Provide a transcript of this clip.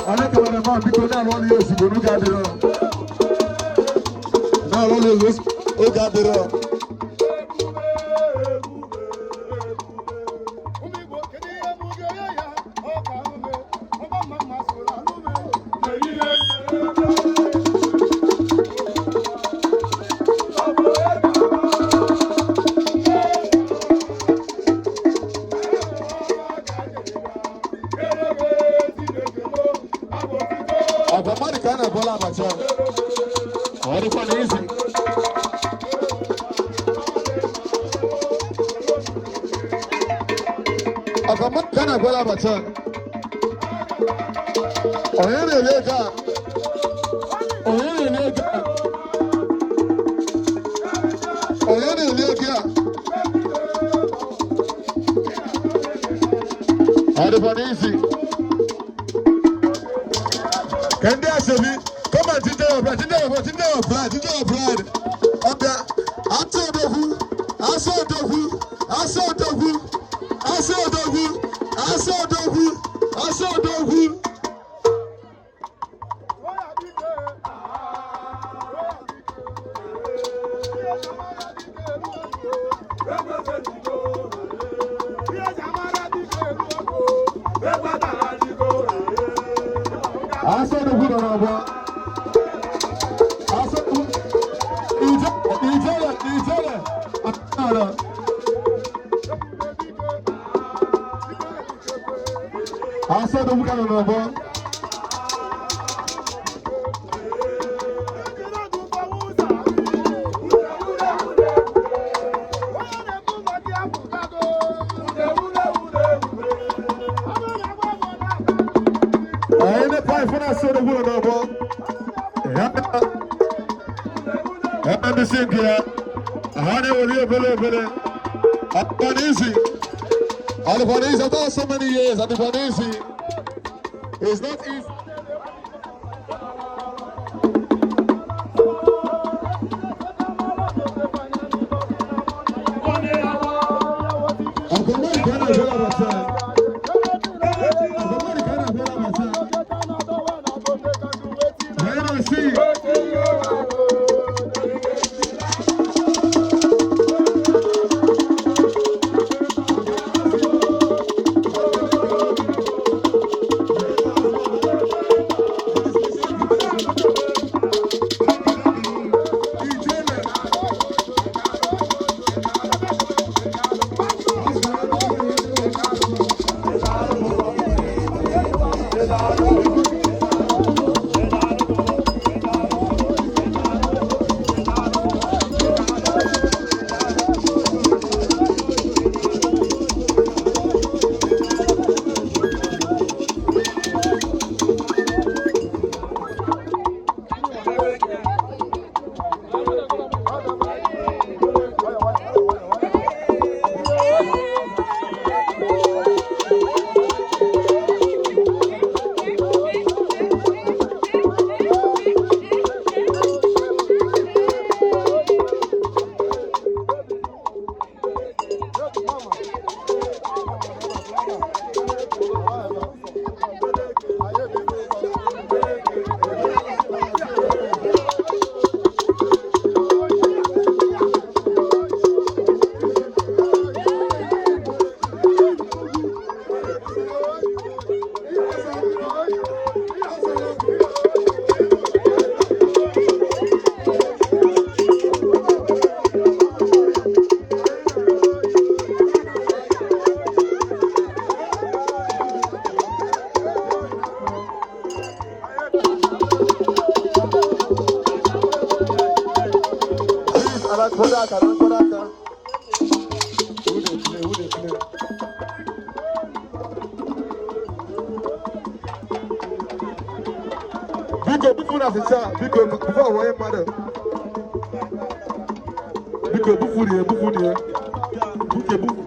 Onye cameraman, biko, na-arụ ọrụ ya ozugbo n'oge adịrọ. Na-arụ ọrụ ya ozugbo, oge adịrọ. Ụmụ Igbo, kedu ihe bụ ga-enye ya ọka ume ọgba mma mma soro alụme? Ọgwa mmadụ ka a na-abọla abacha. Ọ dịkwa n'izi. Ọgwa mmadụ ka a na-abọla abacha. Onye na-eri ego a? Onye na-eri ego a? Onye na-eri ego a? Ọ dịkwa n'izi. Ka ndị asobi, come and ginger your bride, ginger your bride, ginger your bride, ginger your bride. Ọbịa, atụ odogwu, asụ odogwu, asụ odogwu, asụ odogwu, asụ odogwu, asụ odogwu. Asụ odogwu nọ n'ọgbọ. Asụ ijele, ijele, ijele. Atara. Asụ odogwu ka nọ n'ọgbọ. Anyị na-epe ifụ na asụ odogwu nọ n'ọgbọ. Ya ebe ndị si nke ya, ha na-eweli obere obere. Ọ dịkwa n'isi. Ọ dịkwa n'isi. After so many years, ọ dịkwa n'isi. It's not easy. Ọ̀pọ̀ mmadụ ka a na-abịa abacha. Ọ̀pọ̀ mmadụ ka a na-abịa abacha. Anyị na-asị Mkpụrụ aka na mkpụrụ aka. Who dey play? Who dey play? Biko, bufu na asịsa, biko, before wonye mmadụ. Biko, bufu nie, bufu nie. Biko, bufu.